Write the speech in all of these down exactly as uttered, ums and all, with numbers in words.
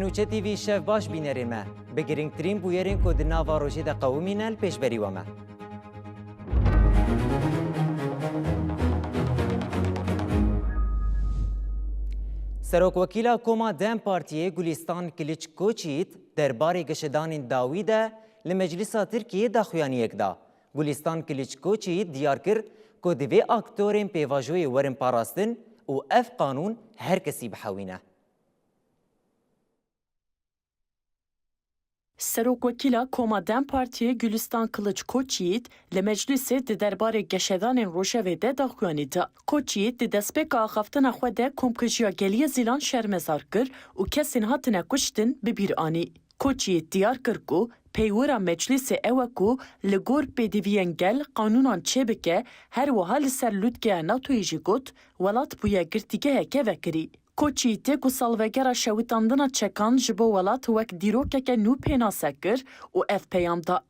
Koçe T V şev baş bînerê me. Bi girîngtirîn bûyerên ku di nava rojê de qewimîne li pêşberî we me. Serokwekîla Koma DEM Partiyê Gulîstan Kiliç Koçyiğit derbarê geşedanên dawî de li Meclisa Tirkiyê daxuyaniyek da. Gulîstan Kiliç Koçyiğit diyar kir ku divê aktorên pêvajoyê werin parastin û ev qanûn her kesî bihewîne. Serokwekîla Koma DEM Partiyê Gulîstan Kiliç Koçyiğit li Meclîsê di derbarê geşedanên rojevê de daxuyanî da. Koçyiğit di destpêka axaftina xwe de komkujiya Geliyê Zîlan şermezar kir û kesên hatine kuştin bi bîr anî. Koçyiğit diyar kir ku peywira Meclîsê ew e ku li gor pêdiviyên gel qanûnan çêbike, her wiha li ser lûtkeya NATOyê jî got, welat bûye girtîgeheke vekirî. Koçyiğitê ku salvegera şewitandina çekan ji bo welat wek dîrokeke nû pênase kir û ev peyam da.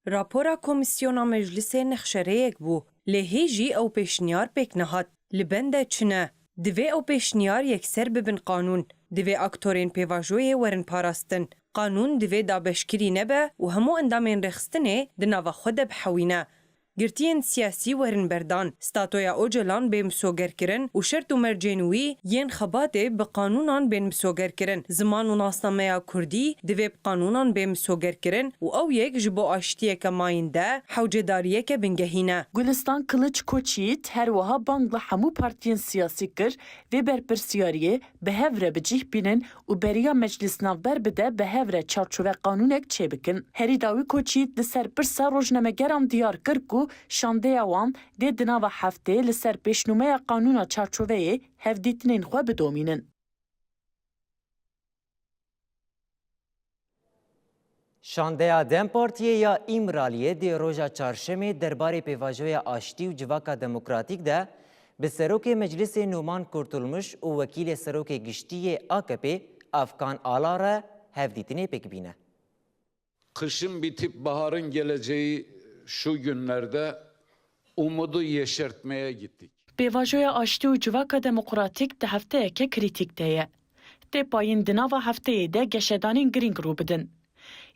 Rapora Komîsyona Meclîsê nexşerêyek bû, lê hê jî ew pêşniyar pêk nehat. Li benda çi ne? Divê ew pêşniyar yekser bibin qanûn. Divê aktorên pêvajoyê werin parastin. Qanûn divê dabeşkirî nebe û hemû endamên rêxistinê di nava xwe de bihewîne. Girtiyên siyasî werin berdan, statoya Ocalan bê misogerkirin û şert û mercên wî yên xebatê bi qanûnan bên misogerkirin, ziman û nasnameya kurdî divê bi qanûnan bê misogerkirin û ew yek ji bo aştiyeke mayînde hewcedariyeke bingehîn e. Gulistan Kiliç Koçyiğit her wiha bang li hemû partiyên siyasî kir vê berpirsiyariyê bi hev re bi cih bînin û beriya meclîs navber bide bi hev re çarçove qanûnek çêbikin. Herî dawî Koçyiğit li ser pirsa rojnamegeran diyar kir ku şandeya wan dê di nava heftê li ser pêşnûmeya qanûna çarçoveyê hevdîtinên xwe bidomînin. Şandeya DEM Partiyê ya Îmraliyê dê roja çarşemê derbarê pêvajoya aştî û civaka demokratîk de bi Serokê Meclisê Numan Kurtulmuş û Wekîlê Serokê Giştî yê A K P'ê Afkan Ala re hevdîtinê pêk bîne. Kışın bitip baharın geleceği şu günlerde umudu yeşertmeye gittik. Pêvajoya aştî û civaka demokratîk di hefteyeke krîtîk de ye. Tê payîn di nava hefteyê de geşedanên girîng rû bidin.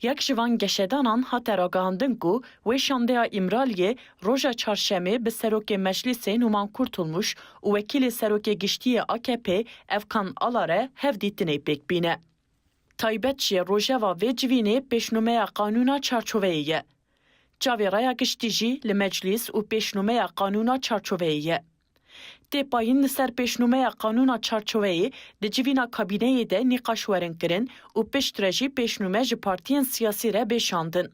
Yek ji van geşedanan hate ragihandin ku wê şandeya Îmraliyê roja çarşemê bi Serokê Meclîsê Numan Kurtulmuş û Wekîlê Serokê Giştî yê A K P'ê Efkan Ala re hevdîtinê pêk bîne. Taybet jî rojeva vê civînê pêşnûmeya qanûna çarçoveyê ye. Çavê raya giştî jî li meclîs û pêşnûmeya qanûna çarçoveyê ye. Tê payîn li ser pêşnûmeya qanûna çarçoveyê di civîna kabîneyê de nîqaş werin kirin û piştre jî pêşnûme ji partiyên siyasî re bê şandin.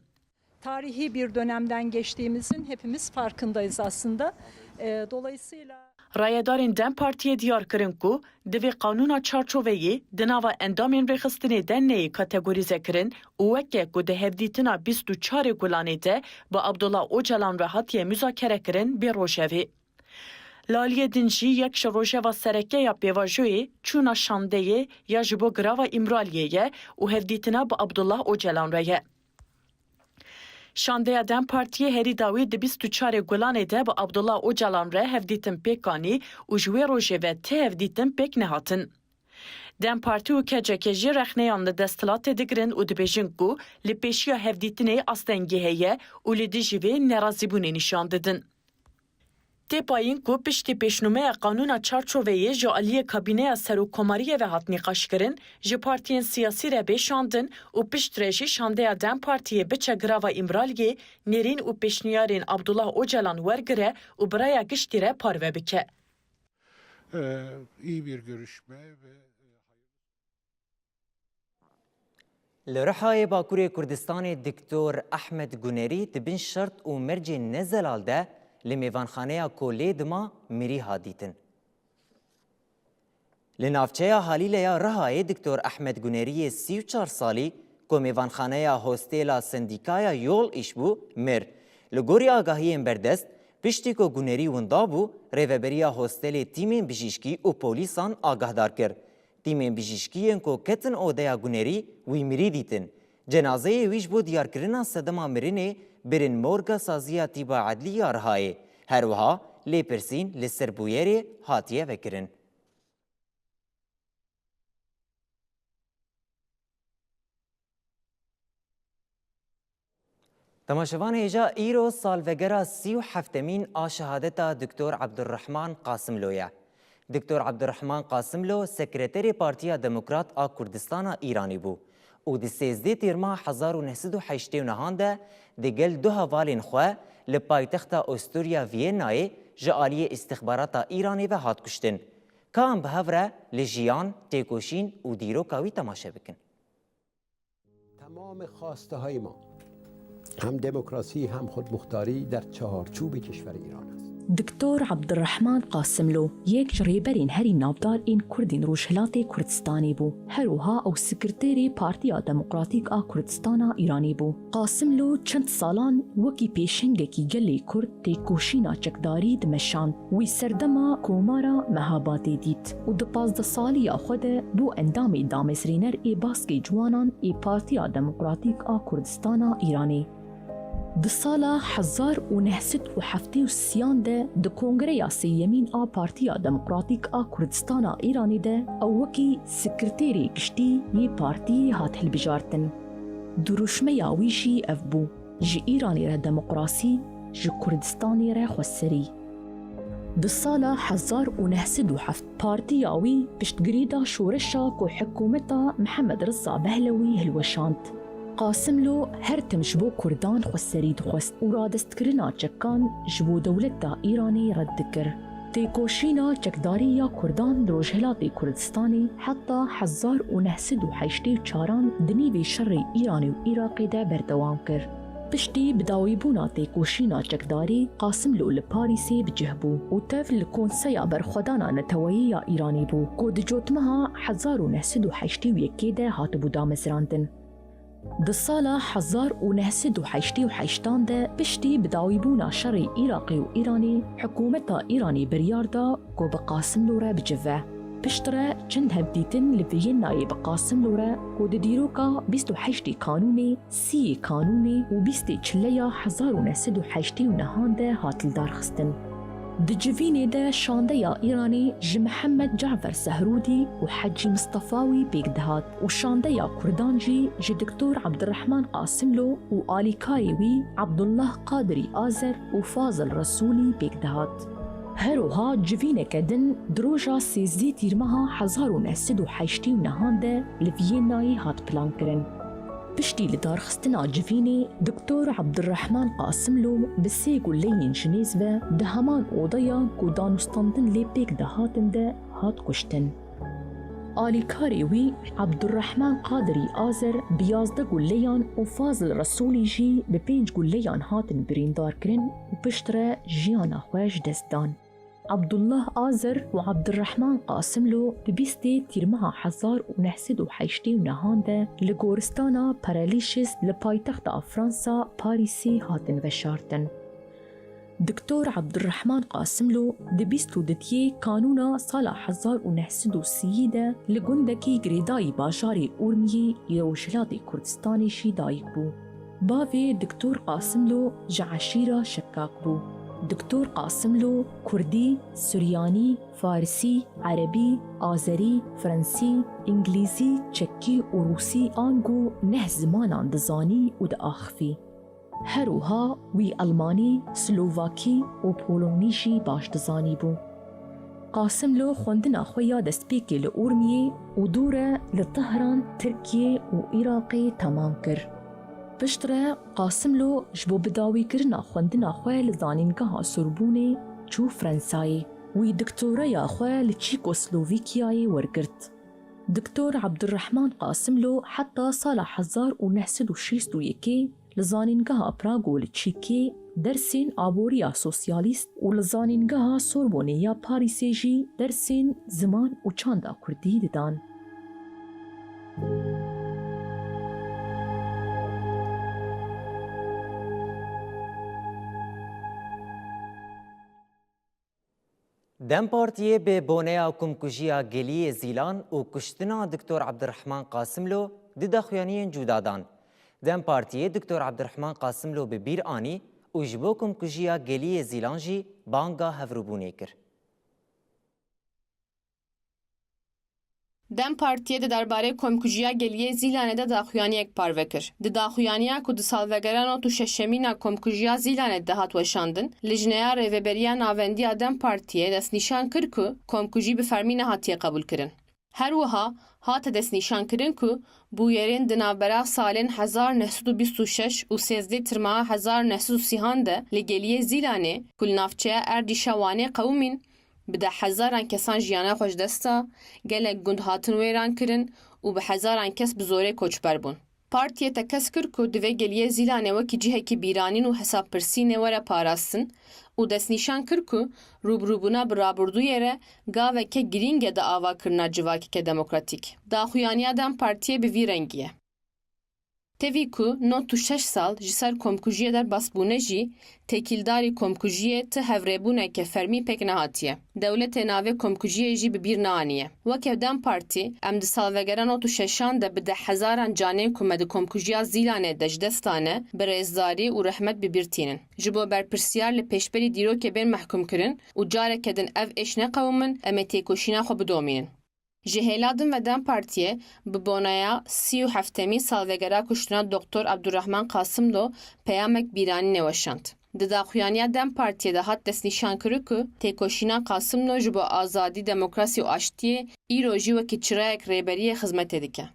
Tarihi bir dönemden geçtiğimizin hepimiz farkındayız aslında. E, dolayısıyla Rayedarên DEM Partiyê diyar kirin ku divê qanûna çarçoveyê di nava endamên rêxistinê de neyê kategorîzekirin û weke ku di hevdîtina bîst û çarê Gulanê de bi Abdullah Ocalan re hatiye muzakerekirin bê rojevê. Li aliyê din jî yek ji rojeva sereke ya pêvajoyê çûna şandeyê ya ji bo girava Îmraliyê ye û hevdîtina bi Abdullah Ocalan re ye. Şandeya DEM Partiyê herî dawî di bîst û çarê Gulanê de bi Abdullah Ocalan re hevdîtin pêk anî û ji wê rojê ve ti hevdîtin pêk nehatin. DEM Partî û K C K jî rexneyan li desthilatê digirin û dibêjin ku li pêşiya hevdîtinê astengî heye û li dijî vê nerazîbûnê nîşan didin. Tê payîn ku piştî pêşnûmeya qanûna çarçoveyê ji aliyê kabîneya serokkomariyê ve hat nîqaşkirin, ji partiyên siyasî re bê şandin û piştre jî şandeya DEM Partiyê biçe girava Îmraliyê, nêrîn û pêşniyarên Abdullah Ocalan wergire û bi raya giştî re parve bike. Ee, iyi bir görüşme ve Li Rihayê Bakurê Kurdistanê Doktor Ehmed Gunerî di bin şert û mercên nezelal de li mêvanxaneya ku lê dima mirî hat dîtin. Li navçeya Halîle ya Rihayê Doktor Ehmed Gunerî yê sî û çar salî ku mêvanxaneya hostêla Sendîkaya Yol Îş bû, mir. Li gorî agahiyên berdest, piştî ku Gunerî winda bû, rêveberiya hostelê tîmên bijîşkî û polîsan agahdar kir. Tîmên bijîşkî yên ku ketin odeya Gunerî wî mirî dîtin. Cenazeyê wî ji bo diyarkirina sedema mirinê birin morga Saziya Tîba Edlî ya Rihayê. Her wiha lêpirsîn li ser bûyerê hatiye vekirin. Temaşevan hêja, îro salvegera sî û heftemîn a şehadeta Doktor Abdurrahman Qasimlo ye. Doktor Abdurrahman Qasimlo, sekreterê Partiya Demokrat a Kurdistana Îranê bû û di sêzdeh Tîrmeha hezar û neh sed û heştê û nehan de digel du hevalên xwe li paytexta Osturya Viyennayê ji aliyê îstixbarata Îranê ve hat kuştin. Ka em bi hev re li jiyan, têkoşîn û dîroka wî temaşe bikin. تمام خواسته‌های ما، هم دموکراسی، هم خودمختاری در چهارچوب کشور ایران است. Doktor Abdurrahman Qasimlo yek ji rêberên herî navdar ên Kurdên Rojhilatê Kurdistanê bû. Her wiha ew sekreterê Partiya Demokratîk a Kurdistana Îranê bû. Qasimlo çend salan wekî pêşengekî gelê Kurd têkoşîna çekdarî dimeşand. Wî serdema Komara Mehabatê dît û di pazdeh saliya xwe de bû endamê damezrêner ê baskê ciwanan ê Partiya Demokratîk a Kurdistana Îranê. Di sala hezar û neh sed û heftê û sêyan de di Kongreya Sêyemîn a Partiya Demokratîk a Kurdistana Îranê de ew wekî sekreterê giştî yê partiyê hat hilbijartin. Dirûşmeya wî jî ev bû: ji Îranê re demokrasî, ji Kurdistanê re xweserî. Di sala hezar û neh sed û heft partiya wî piştgirî da şoreşa ku hikûmeta Mihemed Riza Pehlewî hilweşand. Qasimlo her tim ji bo Kurdan xweserî dixwest û radestkirina çekan ji bo dewleta Îranê red dikir. Têkoşîna çekdarî ya Kurdan li Rojhilatê Kurdistanê heta hezar û neh sed û heştê û çaran di nîvê şerê Îranê û Iraqê de berdewam kir. Piştî bidawîbûna têkoşîna çekdarî, Qasimlo li Parîsê bi cih bû û tev li Konseya Berxwedana Neteweyî ya Îranê bû, ku di cotmeha hezar û neh sed û heştê û yekê de hatibû damezrandin. Di sala hezar û neh sed û heştê û heştan de, piştî bidawîbûna şerê Iraqê û Îranê, hikûmeta Îranê biryar da ku bi Qasimlo re bicive. Piştre çend hevdîtin li Viyennayê bi Qasimlo re ku di dîroka bîst û heştê Kanûnê, sîyê Kanûnê û bîstê Çileya hezar û neh sed û heştê û nehan de hat lidarxistin. Di civînê de şandeya Îranê ji Mihemed Cafer Sehrûdî û Hecî Mistefa wî pêk dihat û şandeya Kurdan jî ji Doktor Abdurrahman Qasimlo û alîkarê wî Abdullah Qadirî Azer û Fazil Resûlî pêk dihat. Her wiha civîneke din di roja sêzdeh Tîrmeha hezar û neh sed û heştê û nehan de li Viyennayê hat plankirin. Piştî lidarxistina civînê, Doktor Abdurrahman Qasimlo bi sê guleyên ji nêz ve di heman odeya ku danûstandin lê pêk dihatin de hat kuştin. Alîkarê wî Abdurrahman Qadirî Azer bi yazdeh guleyan û Fazil Resûlî jî bi pênc guleyan hatin birîndarkirin û piştre jiyana xwe ji dest dan. Abdullah Azer û Abdurrahman Qasimlo di bîstê Tîrmeha hezar û neh sed û heştê û nehan de li goristana Paralîşis li paytexta Fransa Parîsê hatin veşartin. Doktor Abdurrahman Qasimlo di bîst û duyê Kanûna sala hezar û neh sed û sîyî de li gundekî girêdayî bajarê Urmiyê yê Rojhilatê Kurdistanê jî dayik bû. Bavê Doktor Qasimlo ji eşîra Şekak bû. Doktor Qasimlo Kurdî, Suryanî, Farisî, Erebî, Azerî, Frensî, Îngilîzî, Çekî û Rûsî ango neh zimanan dizanî û diaxivî. Her wiha wî Elmanî, Slovakî û Polonî jî baş dizanîbû. Qasimlo xwendina xwe ya destpêkê li Urmiyê û dû re li Tehran, Tirkiyê û Iraqê temam kir. Piştre Qasimlo ji bo bidawîkirina xwendina xwe li Zanîngeha Sorbûnê çû Frensayê. Wî doktoreya xwe li Çîkoslovîkiyayê wergirt. Doktor Abdurrahman Qasimlo heta sala hezar û neh sed û şêst û yekê li Zanîngeha Prago li Çîkê dersên aboriya sosyalîst û li Zanîngeha Sorbonê ya Parîsê jî dersên ziman û çanda kurdî didan. DEM Partiyê bi boneya komkujiya Geliyê Zîlan û kuştina Doktor Abdurrahman Qasimlo du daxuyaniyên cuda dan. DEM Partiyê Doktor Abdurrahman Qasimlo bi bîr anî û ji bo komkujiya Geliyê Zîlan jî banga hevrûbûnê kir. DEM Partiyê di derbarê komkujiya Geliyê Zîlanê de daxuyaniyek parve kir. Di daxuyaniya ku di salvegera nod û şeşemîn a komkujiya Zîlanê de hat weşandin, Lijneya Rêveberiya Navendî ya DEM Partiyê destnîşan kir ku komkujî bi fermî nehatiye qebûlkirin. Her wiha hate destnîşankirin ku bûyerên di navbera salên hezar neh sed û bîst û şeş û sêzdeh Tirmeya hezar neh sed û sîhan de li Geliyê Zîlanê ku li navçeya Erdîşa Wanê qewimîn, bi deh hezaran kesan jiyana xwe ji dest da, gelek gund hatin wêran kirin û bi hezaran kes bi zorê koçber bûn. Partiyê tekez kir ku divê Geliyê Zîlanê wekî cihekî bîranîn û hesabpirsînê were parastin û destnîşan kir ku rûbirûbûna bi rabirdûyê re gaveke girîng e di avakirina civakeke demokratîk. Daxuyaniya DEM Partiyê bi vî rengî ye. Tevî ku nod û şeş sal ji ser komkujiyê derbas bûne jî, têkildarî komkujiyê ti hevrêbûneke fermî pêk nehatiye. Dewletê navê komkujiyê jî bi bîr neaniye. Weke DEM Partî, em di salvegera nod û şeşan de bi deh hezaran canên ku me di komkujiya Zîlanê de ji dest dane, bi rêzdarî û rehmet bi bîr tînin. Ji bo berpirsiyar li pêşberî dîrokê bên mehkûmkirin û careke din ev êş neqewimin, em ê têkoşîna xwe bidomînin. Ji hêla din ve DEM Partiyê bi bonaya sî û heftemîn salvegera kuştina Doktor Abdurrahman Qasimlo peyamek bîranînê weşand. Di daxuyaniya DEM Partiyê de hat destnîşankirin ku têkoşîna Qasimlo ji bo azadî, demokrasî û aştiyê îro jî wekî çirayek rêberiyê xizmetê dike.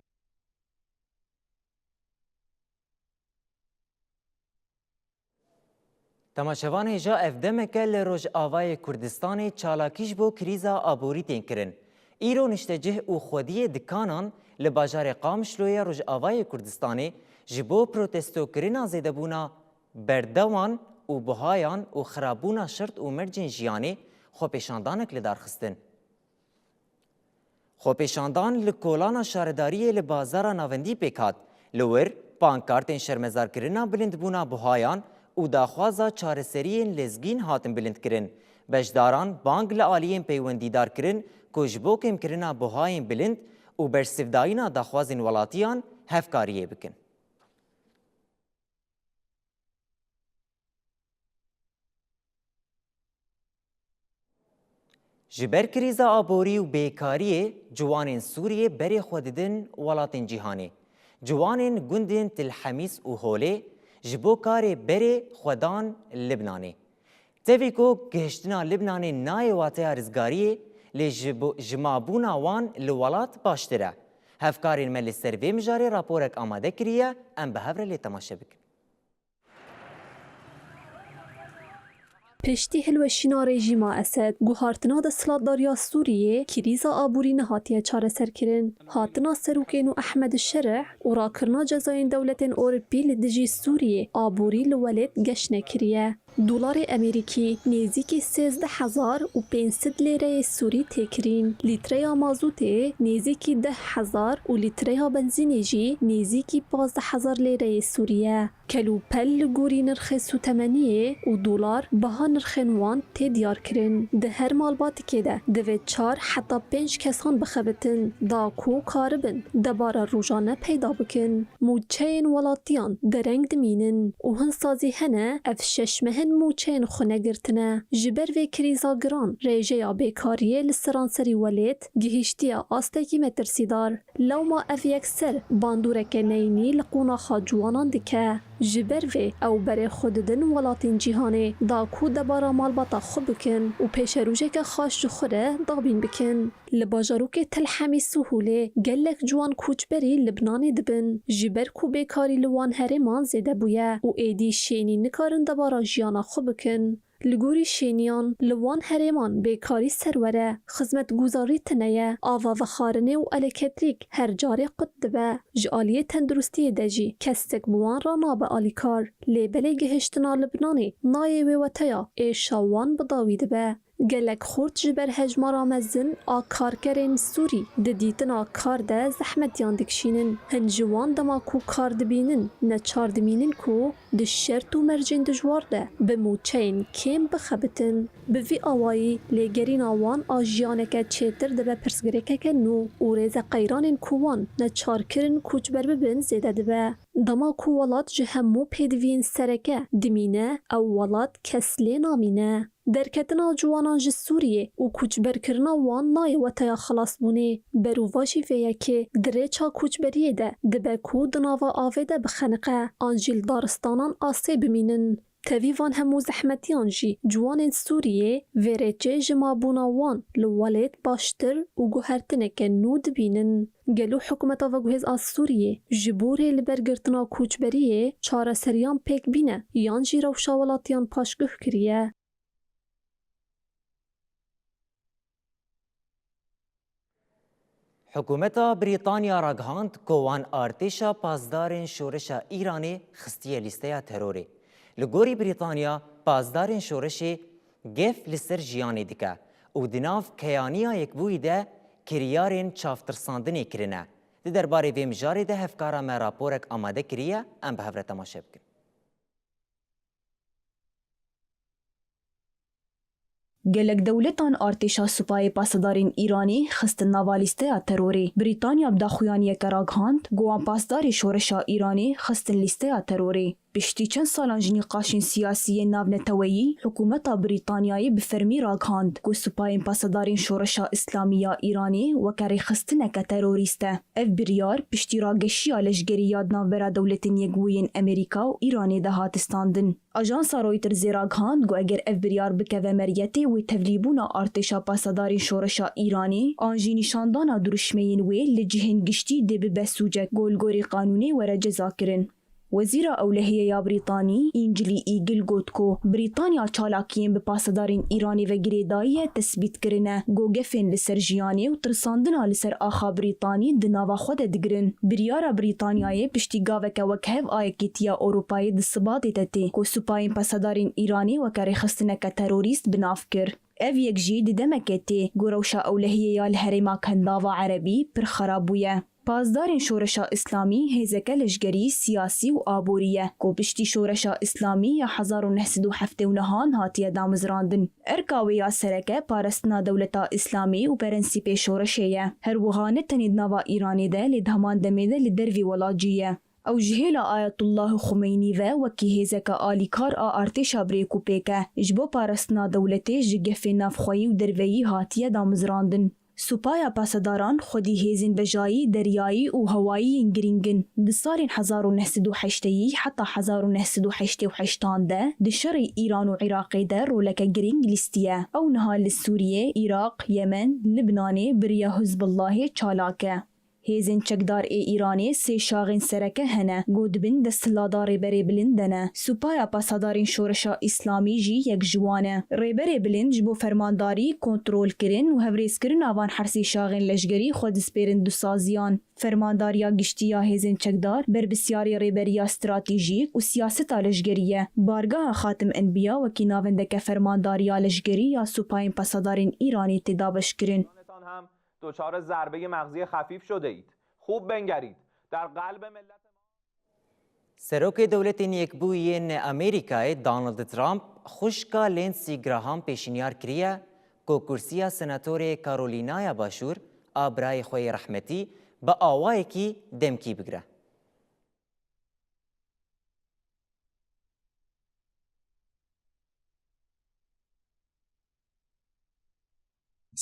Temaşevan hêja ev demeke li Rojavayê Kurdistanê çalakî ji bo krîza aborî tên kirin. Îro niştecih û xwediyê dikanan li bajarê Qamişloyê Rojavayê Kurdistanê ji bo protestokirina zêdebûna berdewan û buhayan û xirabûna şert û mercên jiyanê xwepêşandanek li dar xistin. Xwepêşandan li kolana şaredariyê li bazara navendî pêk hat. Li wir pankartên şermezarkirina bilindbûna buhayan û daxwaza çareseriyên lezgîn hatin bilindkirin. Beşdaran bang li aliyên peywendîdar kirin ku ji bo kêmkirina buhayên bilind û bersivdayîna daxwazên welatiyan hevkariyê bikin. Ji ber krîza aborî û bêkariyê ciwanên Sûriyê berê xwe didin welatên cîhanê. Ciwanên gundên Til Hemîs û Holê ji bo karê berê xwe dan Libnanê. Tevî ku gihiştina Libnanê nayê wateya rizgariyê, lê ji bo, ji mabûna wan li welat baştir e. Hevkarên me li ser vê mijarê raporek amade kiriye, em bi hev re lê temaşe bikin. Piştî hilweşîna rejîma Esed, guhartina desthilatdariya Sûriyê, krîza aborî nehatiye çareserkirin. Hatina serokên û Ehmed Şerih û rakirina cezayên dewletên Ewropî li dijî Sûriyê aborî li welêt geş nekiriye. Dolarê Amerîkî nêzîkî sêzdeh hezar û pênc sed lêreyê Sûrî tê kirîn. Lîtreya mazûtê nêzîkî deh hezar û lîtreya benzînê jî nêzîkî pazdeh hezar lêreyê Sûrî ye. Kelûpel li gorî nirxê sûtemeniyê û dolar, baha nirxên wan tê diyarkirin. Di her malbatikê de divê çar heta pênc kesan bixebitin, da ku karibin debara rojane peyda bikin. Mûçeyên welatiyan dereng dimînin û hinsa zî hene ev şeş mehin mûçeyên xwe negirtine. Ji ber vê krîza giran, rêjeya bêkariyê li seranserî welêt gihiştiye astekî metirsîdar. Lewma ev yekser bandoreke neyînî li qonaxa ciwanan dike. Ji ber vê ew berê xwe didin welatên cîhanê da ku debara malbata xwe bikin û pêşerojeke xaş ji xwe re dabîn bikin. Li bajarokê Tel Hemîs û Holê gelek ciwan koçberî Libnanê dibin, ji ber ku bêkarî li wan herêman zêde bûye û êdî şênî nikarin debara jiyana xwe bikin. Li gorî şêniyan, li wan herêman bêkarî serwer e, xizmetguzarî tune ye, ava vexwarinê û elektrîk her carê qut dibe. Ji aliyê tenduristiyê de jî kesek bi wan re nabe alîkar. Lê belê gihiştina Libnanê nayê wê weteya êşa wan bi dawî dibe. Gelek xurt ji ber hejmara mezin a karkerên Sûrî di dîtina kar de zehmetiyan dikişînin. Hin ji wan dema ku kar dibînin, neçar dimînin ku di şert û mercên dijwar de bi mûçeyên kêm bixebitin. Bi vî awayî, lêgerîna wan a jiyaneke çêtir dibe pirsgirêkeke nû û rêzeqeyranên ku wan neçar kirin koçber bibin zêde dibe. Dema ku welat ji hemû pêdiviyên sereke dimîne, ew welat kes lê namîne. Derketina ciwanan ji Sûriyê û koçberkirina wan nayê weteya xilasbûnê. Berovajî vê yekê di rêça koçberiyê de dibe ku di nava avê de bixeniqe an jî li daristanan asê bimînin. Tevî van hemû zehmetiyan jî ciwanên Sûriyê vê rêçê ji mabûna wan li welêt baştir û guhertineke nû dibînin. Gelo hikûmeta veguhêz a Sûriyê ji bo rê li ber girtina koçberiyê çareseriyan pêk bîne yan jî rewşa welatiyan paşguh kiriye? Hikûmeta Brîtanya ragihand ku wan artêşa pasdarên şoreşa Îranê xistiye lîsteya terorê. Li gorî Brîtanya, pasdarên şoreşê gef li ser jiyanê dike û di nav keyaniya yekbûyî de kiryarên çavtirsandinê kirine. Di derbarê vê mijarê de hevkara me raporek amade kiriye, em bi hev re temaşe bikin. Gelek dewletan artêşa Supayê Pasedarên Îranê xistin nava lîsteya terorê. Brîtanya bi daxuyaniyeke ragihand ku wan pasdarê şoreşa Îranê xistin lîsteya terorê. Piştî çend salan ji nîqaşên siyasî yên navneteweyî, hikûmeta Brîtanyayê bi fermî ragihand ku Supayên Pasedarên Şoreşa Îslamî ya Îranê weke rêxistineke terorîst e. Ev biryar piştî rageşiya leşgerî ya di navbera Dewletên Yekbûyên Amerîka û Îranê de hate standin. Ajansa Reutersê ragihand ku eger ev biryar bikeve meriyetê wê tevlîbûna artêşa pasedarên şoreşa Îranê an jî nîşandana dirûşmeyên wê li cihên giştî dê bibe sûcek ku li gorî qanûnê were cezakirin. Wezîra Ewlehiyê ya Brîtanî, Încilî Îgil got ku Brîtanya çalakiyên bi pasedarên Îranê ve girêdayî ye tesbît kirine ku gefên li ser jiyanê û tirsandina li ser axa Brîtanî di nava xwe de digirin. Biryara Brîtanyayê piştî gaveke wekhev a Yekîtiya Ewropayê di Sibatê de tê ku supayên pasedarên Îranê weke rêxistineke terorîst bi nav kir. Ev yek jî di demekê tê ku rewşa ewlehiyê ya li herêma Kendava Erebî pir xerab bûye. Pasdarên Şoreşa Îslamî hêzeke leşgerî, siyasî û aborî ye ku piştî Şoreşa Îslamî ya hezar û neh sed û heftê û nehan hatiye damezrandin. Erka wê ya sereke parastina dewleta Îslamî û prensîpê şoreşê ye. Her wiha ne tenê di nava Îranê de lê di heman demê de li dervî welat jî ye. Ew ji hêla Ayetullah Xumeynî ve wekî hêzeke alîkar a artêşa bi rêk û pêk e, ji bo parastina dewletê ji gefên navxweyî û derveyî hatiye damezrandin. Supaya Pasedaran xwedî hêzên vejayî, deryayî û hewayî yên girîng in. Di salên hezar û neh sed û heşteyî heta hezar û neh sed û heştê û heştan de di şerê Îran û Iraqê de roleke girîng lîstiye. Ew niha li Sûriyê, Iraq, Yemen, Libnanê bi riya Hizbullahê çalak e. Hêzên çekdar ê Îranê sê şaxên sereke hene ku di bin desthilatda Rêberê Bilind de ne. Supaya Pasedarên Şoreşa Îslamî jî yek ji wan e. Rêberê Bilind ji bo fermandarî, kontrolkirin û hevrêzkirina van her sê şaxên leşgerî xwe dispêrin du saziyan. Fermandariya Giştî ya Hêzên Çekdar, berpirsiyarê rêberiya stratejîk û siyaseta leşgerî ye. Bargeha Xatim Enbiya wekî navendeke fermandariya leşgerî ya Supayên Pasedarên Îranê tê dabeşkirin. دچار ضربهٔ مغزی خفیف شده‌اید. خوب بنگرید. در قلب ملت ما Serokê Dewletên Yekbûyî yên Amerîkayê Donald Trump xwişka Lindsey Graham pêşinyar kiriye ku kursiya senatorê Carolînaya Başûr a birayê xwe yê rehmetî bi awayekî demkî bigire.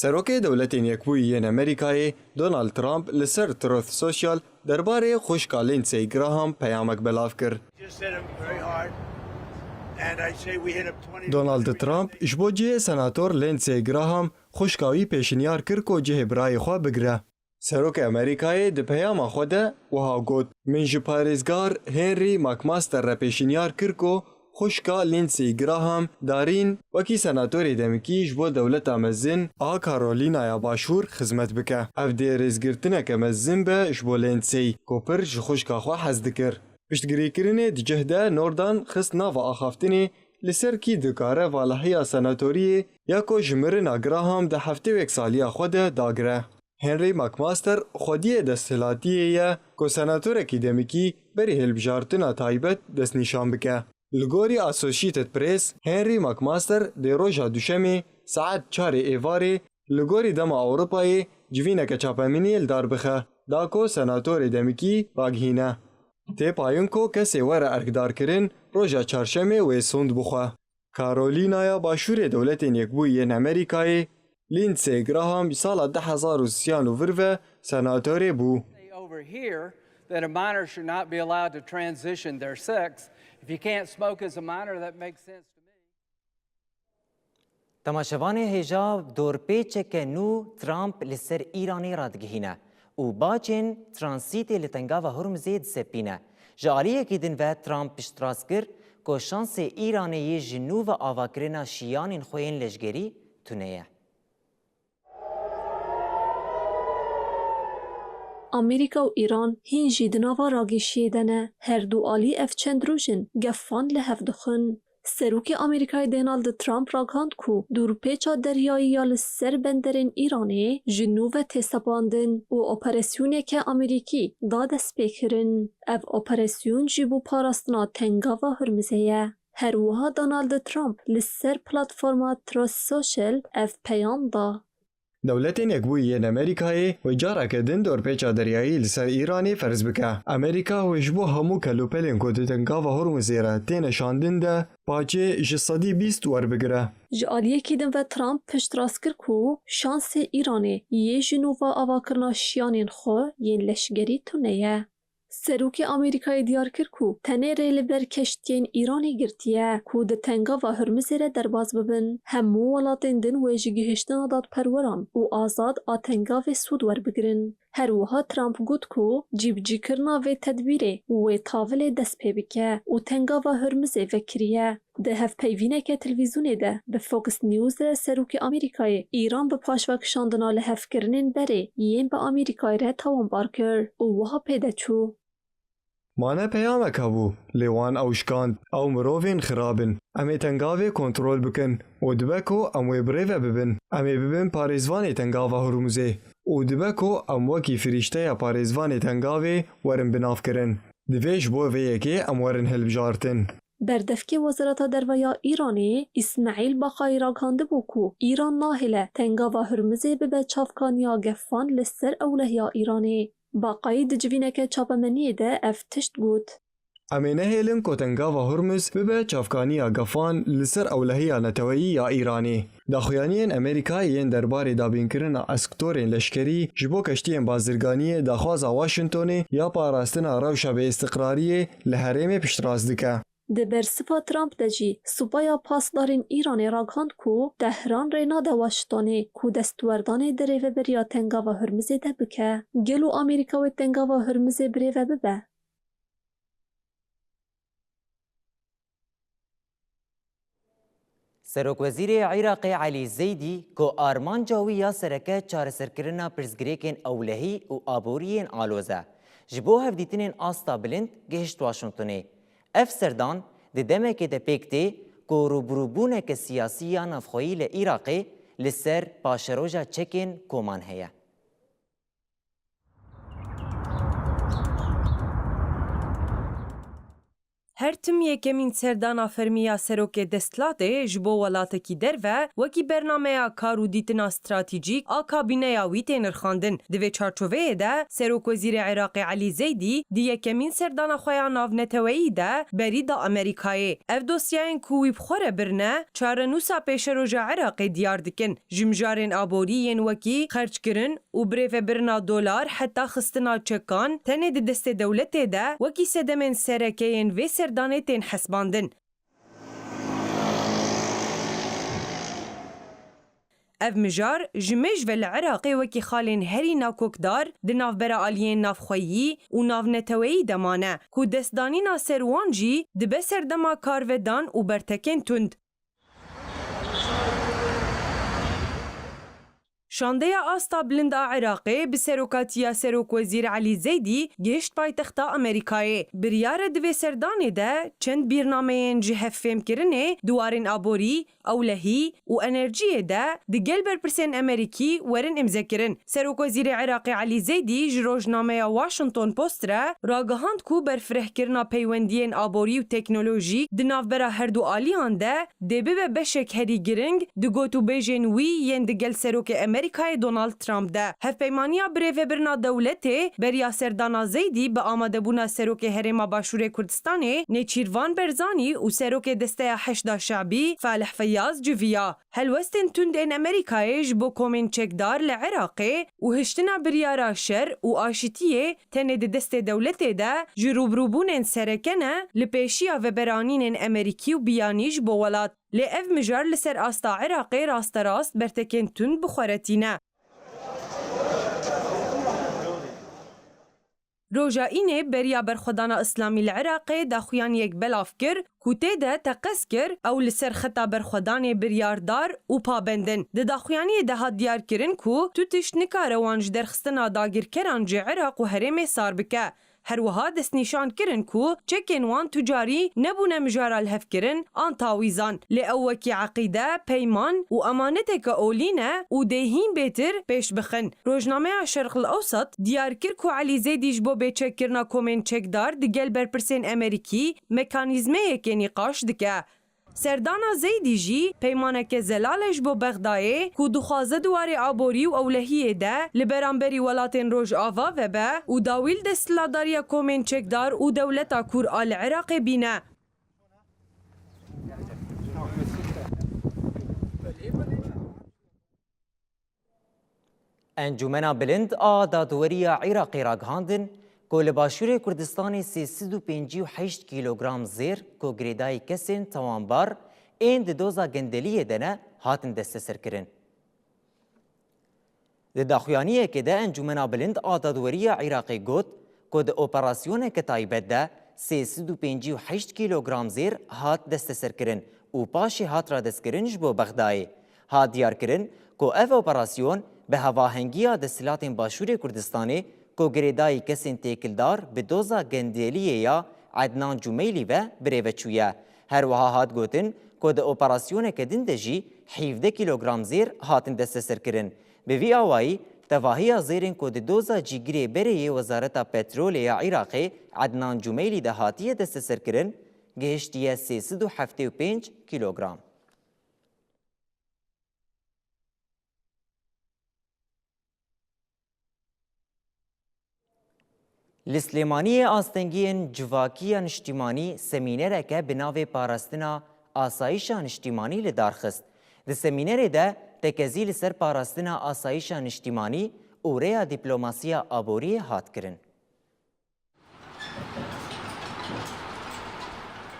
Serokê Dewletên Yekbûyî yên Amerîkayê Donald Trump li ser Truth Social derbarê xwişka Lindsey Graham peyamek belav kir. Just hit him very hard. And I say we hit him twenty Donald Trump ji bo cihê Senator Lindsey Graham xwişka wî pêşinyar kir ku cihê birayê xwe bigire. Serokê Amerîkayê di peyama xwe de wiha got, Min ji parêzgar Henry McMaster re pêşinyar kir ku xwişka Lindsey Graham Darîn wekî senatorê demikî ji bo dewleta mezin a Karolînaya Başûr xizmet bike. Ev dê rêzgirtineke mezin be ji bo Lindsey ku pir ji xwişka xwe hez dikir. Piştgirêkirinê di cih de Nordan xist nava axaftinê li ser kî dikare valahiya senatoriyê ya ku ji mirina Graham di heftê û yek saliya xwe de dagire. Henry McMaster xwediyê desthilatiyê ye ku senatorekî demikî berî hilbijartina taybet destnîşan bike. Li gorî Associated Press, Henry McMaster dê roja Duşemê saet çarê êvarê li gorî dema Ewropayê civîneke çapemeniyê li dar bixe, da ku senatorê demikî ragihîne. Tê payîn ku kesê were erkdarkirin roja Çarşemê wê sond bixwe. Karolînaya Başûrê Dewletên Yekbûyî yên Amerîkayê, Lindsey Graham, sala du hezar û sîyan û vir ve senatorê bû. Over here that a minor should not be allowed to transition their sex. If you can't smoke as a minor, that makes sense to me. Temaşevanê hêja dorpêçeke nû Trump li ser Îranê radigihîne û bacên transîtê li Tengava Hurmizê disepîne. Ji aliyekî din ve Trump piştrast kir ku şansê Îranê yê ji nû ve avakirina şiyanên xwe yên leşgerî tune ye. Amerîka û Îran hîn jî di nava ragêşiyê de ne. Her du alî ev çend roj in gefan li hev dixwin. Serokê Amerîkayê Donald Trump ragihand ku dûrpêça deryayî ya li ser benderên Îranê ji nû ve tê sepandin û operasyoneke Amerîkî da destpêkirin. Ev operasyon jî bo parastina Tengava Hurmizê ye. Her wiha Donald Trump li ser platforma Truth Social ev peyam da. Dewletên Yekbûyî yên Amerîkayê wê careke din dorpêça deryayî li ser Îranê ferz bike. Amerîka wê ji bo hemû kelûpelên ku di Tengava Hormuzê re têne şandin de paçê ji sedî bîst werbigire. Ji aliyekî din ve Trump piştrast kir ku şansê Îranê yê ji nû ve avakirina şiyanên xwe yên leşgerî tune ye. Serokê Amerîkayê diyar kir ku tenê rê li ber keştiyên Îranê girtiye ku di Tengava Hurmizê re derbas bibin. Hemû welatên din wê ji gihiştina dadperweran û azad a Tengavê sûd werbigirin. Her wiha Trump got ku cîbicîkirina vê tedbîrê wê tavilê dest pê bike û Tengava Hurmizê vekiriye. Di hevpeyvîneke televîzyonê de bi Fox News re Serokê Amerîkayê Îran bi paşvekişandina lihevkirinên berê yên bi Amerîkayê re tawanbar kir û wiha pê de çû. Ma ne peyamek hebû, lê wan ew şikand, ew mirovên xirab in. Em ê Tengavê kontrol bikin û dibe ku em wê birêve bibin. Em ê bibin parêzvanê Tengava Hurmuzê û dibe ku em wekî firîşteya parêzvanê Tengavê werin binavkirin. Divê ji bo vê yekê em werin hilbijartin. Berdevkê Wezareta Derve ya Îranê Îsmaîl Baqayî ragihandibû ku Îran nahêle Tengava Hurmizê bibe çavkaniya gefan li ser ewlehiya Îranê. Baqayî di civîneke çapemeniyê de ev tişt got. Em ê nehêlin ku Tengava Hurmuz bibe çavkaniya gefan li ser ewlehiya neteweyî ya Îranê. Daxuyaniyên Amerîka yên derbarê dabînkirina esktorên leşkerî ji bo keştiyên bazirganiyê daxwaza Washingtonê ya parastina rewşa bêîstiqrariyê li herêmê piştrast dike. Di bersiva Trump de jî Supaya Pasdarên Îranê ragihand ku Tehran rê nade Washingtonê ku destwerdanê di rêveberiya Tengava Hurmizê de bike. Gelo Amerîka wê Tengava Hurmizê birêve bibe? Serokwezîrê Iraqê Elî Zeydî ku armanca wî ya sereke çareserkirina pirsgirêkên ewlehî û aborî yên aloz e, ji bo hevdîtinên asta bilind gihişt Washingtonê. Ev serdan di demekê de pêk tê ku rûbirûbûneke siyasî ya navxweyî li Iraqê li ser paşeroja çekên koman heye. Her tim yekemîn serdana fermî ya serokê desthilatê ji bo welatekî derve wekî bernameya kar û dîtina stratejîk a kabîneya wî tê nirxandin. Di vê çarçoveyê de Serokwezîrê Iraqê Elî Zeydî di yekemîn serdana xwe ya navneteweyî de berî da Amerîkayê. Ev dosyayên ku wî bi xwe re birine, çarenûsa pêşeroja Iraqê diyar dikin. Ji mijarên aborî yên wekî xerckirin, û birêvebirina dolar heta xistina çekan tenê di destê dewletê de wekî sedemên sereke yên vê serdanê tên hesbandin. Ev mijar ji mêj ve li Iraqê wekî xalên herî nakokdar di navbera aliyên navxweyî û navneteweyî de mane, ku destdanîna ser wan jî dibe serdema karvedan û bertekên tund. Şandeya asta bilind a Iraqê bi serokatiya Serokwezîr Elî Zeydî gihişt paytexta Amerîkayê. Biryar e di vê serdanê de çend bîrnameyên ji hevfêmkirinê di warên aborî, ewlehî û enerjiyê de di gel berpirsên Amerîkî werin îmzekirin. Serokwezîrê Iraqê Elî Zeydî ji rojnameya Washington Post re ragihand ku berfirehkirina peywendiyên aborî û teknolojîk di navbera her du aliyan de dê bibe beşek herî giring di gotûbêjên wî yên di gel serokê Amerîkayê Amerîkayê Donald Trump de. Hevpeymaniya birêvebirina dewletê beriya serdana Zeydî bi amadebûna Serokê Herêma Başûrê Kurdistanê Nêçîrvan Berzanî û Serokê Desteya Heşda Şabî Falih Feyyaz civiya. Helwestên tund ên Amerîkayê ji bo komên çekdar li Iraqê û hiştina biryara şer û aşitiyê tenê di destê dewletê de ji rûbirûbûnên sereke ne, li pêşiya veberanînên Amerîkî û biyanî ji bo welat. Lê ev mijar li ser asta Iraqê rasterast bertekên tund bi xwe re tîne. Roja Înê beriya berxwedana Îslamî li Iraqê daxuyaniyek belav kir ku tê de teqez kir ew li ser xeta berxwedanê biryardar û pabend in. Di daxuyaniyê de hat diyarkirin ku tu tişt nikare wan ji derxistina dagirkeran ji Iraq û herêmê sar bike. Her wiha destnîşan kirin ku çekên wan tu carî nebûne mijara lihevkirin an tawîzan, lê ew wekî eqîde, peyman û emaneteke olî ne û dê hîn bêtir pêş bixin. Rojnameya Şerq El Ewsat diyar kir ku Elî Zeydî ji bo bêçekkirina komên çekdar digel berpirsên Amerîkî mekanîzmeyekê nîqaş dike. Serdana Zeydî jî peymaneke zelal e ji bo Bexdayê ku dixwaze di warê aborî û ewlehiyê de li beramberî welatên Rojava vebe û dawî li desthilatdariya komên çekdar û dewleta kûr a li Iraqê bîne. Encûmena Bilind a Dadweriya Iraqê ragihandin ku li Başûrê Kurdistanê sê sed û pêncî û heşt kîlogram zêr ku girêdayî kesên tawanbar ên di doza gendeliyê de ne, hatin desteserkirin. Di daxuyaniyekê de Encûmena Bilind a Dadweriya Iraqê got ku di operasyoneke taybet de sê sed û pêncî û heşt kîlogram zêr hat desteserkirin û paşê hat radestkirin ji bo Bexdayê. Hat diyarkirin ku ev operasyon bi hevahengiya desthilatên Başûrê Kurdistanê ku girêdayî kesên têkildar bi doza gendeliyê ya Ednan Cumeylî ve birêve çûye. Her wiha hat gotin ku di operasyoneke din de jî hevdeh kîlogram zêr hatin desteserkirin. Bi vî awayî, tevahiya zêrên ku di doza cîgirê berê yê Wezareta Petrolê ya Iraqê Ednan Cumeylî de hatiye desteserkirin, gihiştiye sê sed û heftê û pênc kîlogram. Li Silêmaniyê astengiyên civakî ya niştîmanî semînereke bi navê Parastina Asayişa Niştîmanî li dar xist. Di semînerê de tekezî li ser parastina asayişa niştîmanî û rêya dîplomasiya aboriyê hat kirin.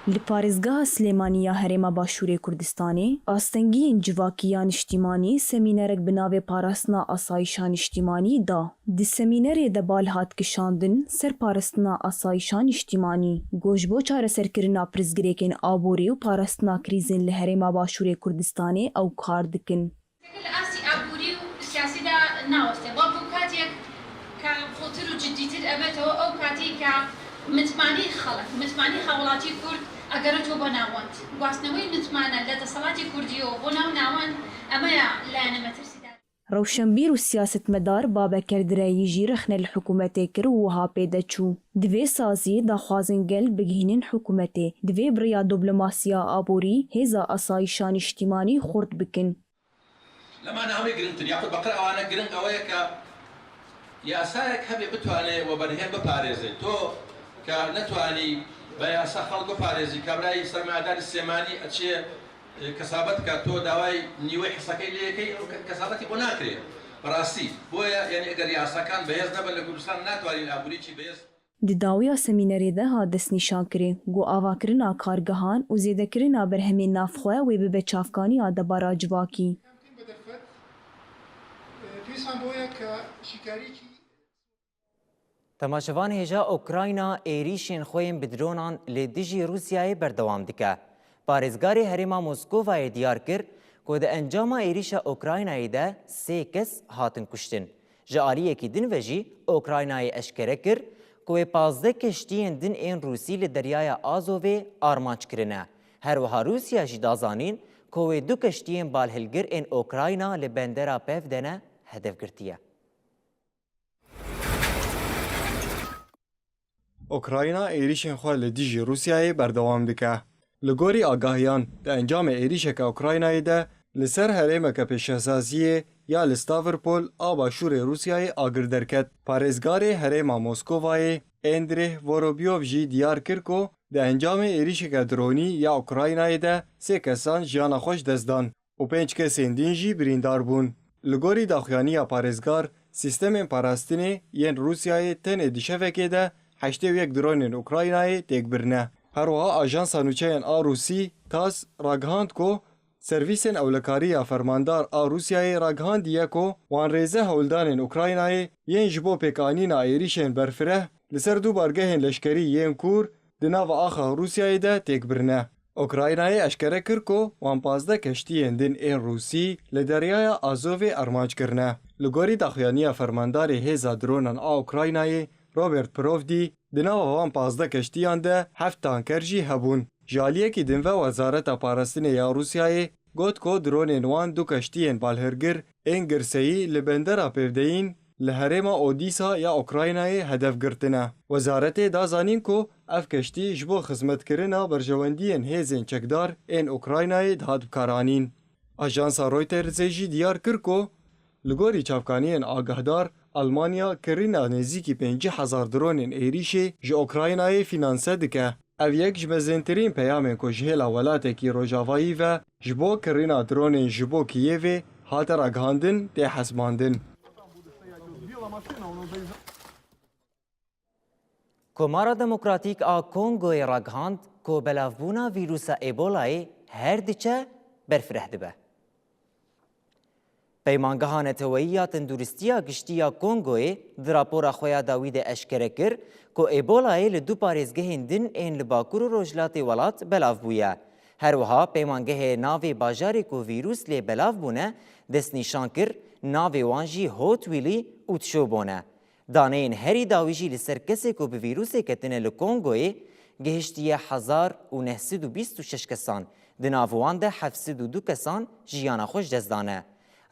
Li parêzgeha Silêmanî ya Herêma Başûrê Kurdistanê, astengiyên civakî ya niştîmanî semînerek bi navê Parastina Asayişa Niştîmanî da. Di semînerê de bal hat kişandin ser parastina asayişa niştîmanî, ku ji bo çareserkirina pirsgirêkên aborî û parastina krîzên li Herêma Başûrê Kurdistanê ew kar dikin. Li astî aborî û siyasî de naweste. Wek ku katiyek ka qûrtir û ciddîtir evetê, ew katî ka mitmanî xelk, mitmanî hawelatî kurd egereto bo navend. Guhastinewê mitmane li desthilatê kurdî û bo nav navend, eme ya layene metirsîdar. Rewşenbîr û siyasetmedar Babeker Direyî jî rexne li hikûmetê kir û wiha pê de çû, Divê saziyê daxwazên gel bigihînin hikûmetê. Divê bi rêya diplomasiya aborî hêza asayişa niştîmanî xurt bikin. Lema navê girîngtir, yaxud beqir ewane girîng ew ye ke yasayek hebe bitwane we berhêv biparêze. To ke netwanî be yasa xelk biparêzî, ke birayî sermayedar li Silêmanî eçê, e, kesabet ke to daway nîwê hisekey lê yekey, ew ke-, kesabetî bo nakirê. Bi rastî. Boye, yanî eger yasakan bihêz nebe li Kurdistan natwanî li aborî çî bihêz. Di dawiya semînerê de hat destnîşankirin ku avakirina kargehan û zêdekirina berhemên navxwe wê bibe çavkaniya debara civakî. Temaşevan hêja Ukrayna êrîşên xwe yên bi dronan li dijî Rûsyayê berdewam dike. Parêzgarê herêma Moskovayê diyar kir ku di encama êrîşa Ukraynayê de sê kes hatin kuştin. Ji aliyekî din ve jî Ukraynayê eşkere kir ku wê pazdeh keştiyên din ên Rûsî li Deryaya Azovê armanc kirine. Her wiha Rûsya jî da zanîn ku wê du keştiyên balhilgir ên Ukrayna li bendera Pevdene hedef girtiye. Ukrayna êrîşên xwe li dijî Rûsyayê berdewam dike. Li gorî agahiyan, di encamê êrîşeke Ukraynayê de li ser herêmeke pêşesaziyê ya li Stavropol a başûrê Rûsyayê agir derket. Parêzgarê herêma Moskovayê Endrih Vorobyov jî diyar kir ku di encamê êrîşeke dronî ya Ukraynayê de sê kesan jiyana xwe ji dest dan û pênc kesên din jî birîndar bûn. Li gorî daxuyaniya parêzgar, sîstemên parastinê yên Rûsyayê tenê di şevekê de heştê û yek dronên Ukraynayê têk birine. Her wiha ajansa nûçeyên a Rûsî, TASS, ragihand ku servîsên ewlekarî ya fermandar a Rûsyayê ragihandiye ku wan rêze hewldanên Ukraynayê yên ji bo pêkanîna êrîşên berfireh li ser du bargehên leşkerî yên kûr di nava axa Rûsyayê de têk birine. Ukraynayê eşkere kir ku wan pazdeh keştiyên din ên Rûsî li Deryaya Azovê armanc kirine. Li gorî daxuyaniya fermandarê hêza dronan a Ukraynayê, Robert Provdî, di nava van pazdeh keştiyan de heft tanker jî hebûn. Ji aliyekî din ve Wezareta Parastinê ya Rûsyayê got ku dronên wan du keştiyên balhirgir ên girseyî li bendera Pevdeyîn li herêma Odîsa ya Ukraynayê hedef girtine. Wezaretê da zanîn ku ev keştî ji bo xizmetkirina berjewendiyên hêzên çekdar ên Ukraynayê dihat bikaranîn. Ajansa Reutersê jî diyar kir ku li gorî çavkaniyên agahdar, Almanya kirîna nêzîkî pêncî hezar dronên êrîşê ji Ukraynayê fînanse dike. Ev yek ji mezintirîn peyamên ku ji hêla welatekî rojavayî ve ji bo kirîna dronên ji bo Kiyevê hate ragihandin tê hesibandin. Komara Demokratîk a Kongoyê ragihand ku belavbûna vîrusa Ebolayê her diçe berfireh dibe. Peymangeha Neteweyî ya Tenduristiya Giştî ya Kongoyê di rapora xwe ya dawî de eşkere kir ku Ebolayê li du parêzgehên din ên li bakur û rojhilatê welat belav bûye. Her wiha peymangehê navê bajarê ku vîrus lê belav bûne destnîşan kir, navê wan jî Hotwili û Tshobo ne. Daneyên herî dawî jî li ser kesê ku bi vîrusê ketine li Kongoyê gihiştiye hezar û neh sed û bîst û şeş kesan, di nav wan de heft sed û du kesan jiyana xwe ji dest dane.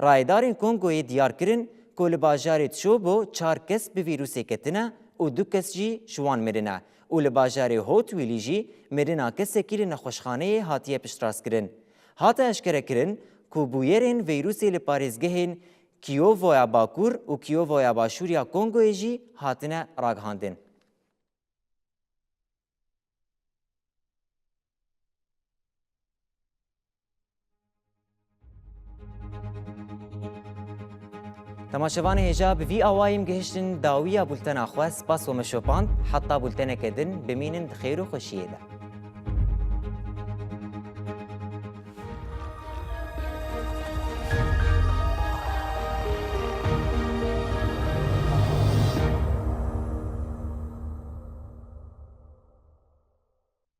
Rayedarên Kongoyê diyar kirin ku li bajarê Tshobo çar kes bi vîrusê ketine û du kes jî ji wan mirine û li bajarê Hotwili jî mirina kesekî li nexweşxaneyê hatiye piştrastkirin. Hate eşkerekirin ku bûyerên vîrusê li parêzgehên Kiyovoya Bakur û Kiyovoya Başûr ya Kongoyê jî hatine ragihandin. Temaşevanê hêja, bi vî awayî em gihiştin dawiya bultena xwe. Spas we me şopand. Heta bulteneke din bimînin di xêr û xweşiyê de.